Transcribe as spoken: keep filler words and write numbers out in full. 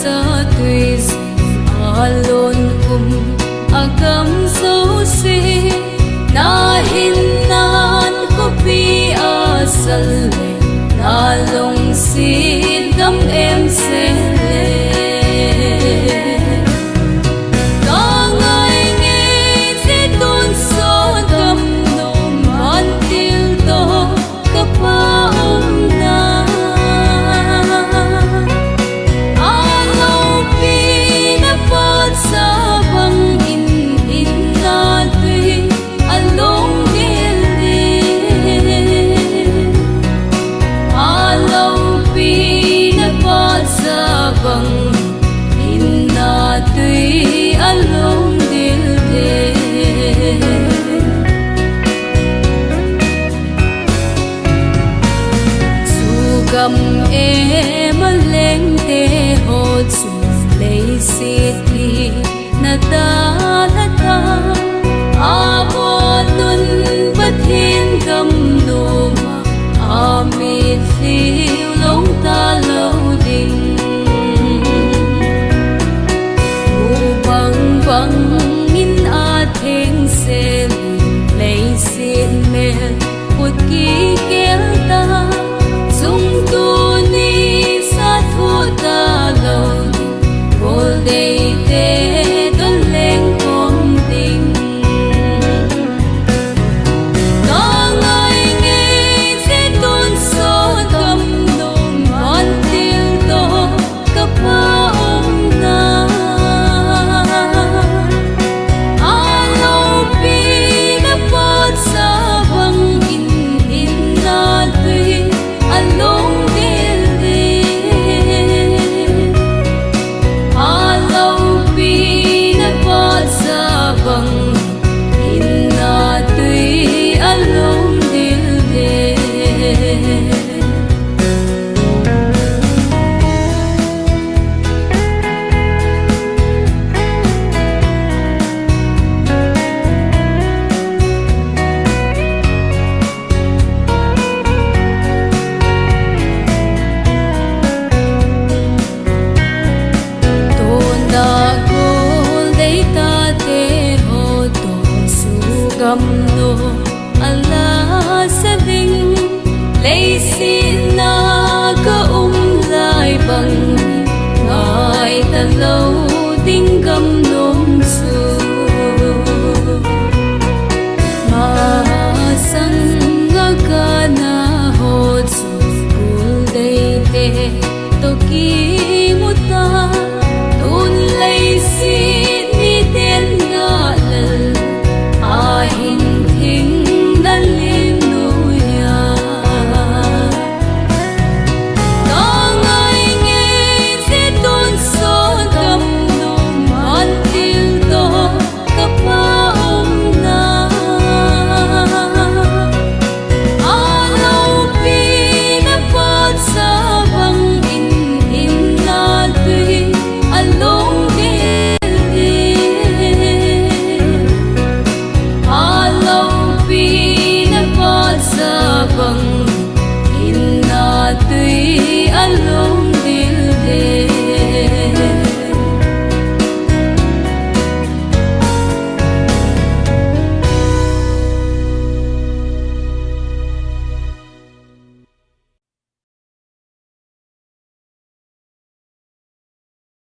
Sa tui alon um agam jouse, nahin nan khopi asal le, nalungset gam em sele. Kangai ngei je tonsot gam nom vantil toh kapa umna. Aloupi na patsa bang in, in na tui along dildel. Aloupi na patsa bang in, in na tui along dildel. Chu gam e malengte ho chu leiset hi na dalha ta, abolun Pathen gam noma amitlhi long talou ding. Thu bang bang in atheng sel, leiset mel khut kikel ta, chungtuni sa tho talou, goldeite don leng khom ding. Kangai ngei je tonsot gam nom vantil toh kapa umna. Aloupi na patsa bang in, in na tui along dildel. Aloupi na patsa bang in, in na tui along dildel. Tona goldei tate ho toh chu gam nom ala sa ding, leiset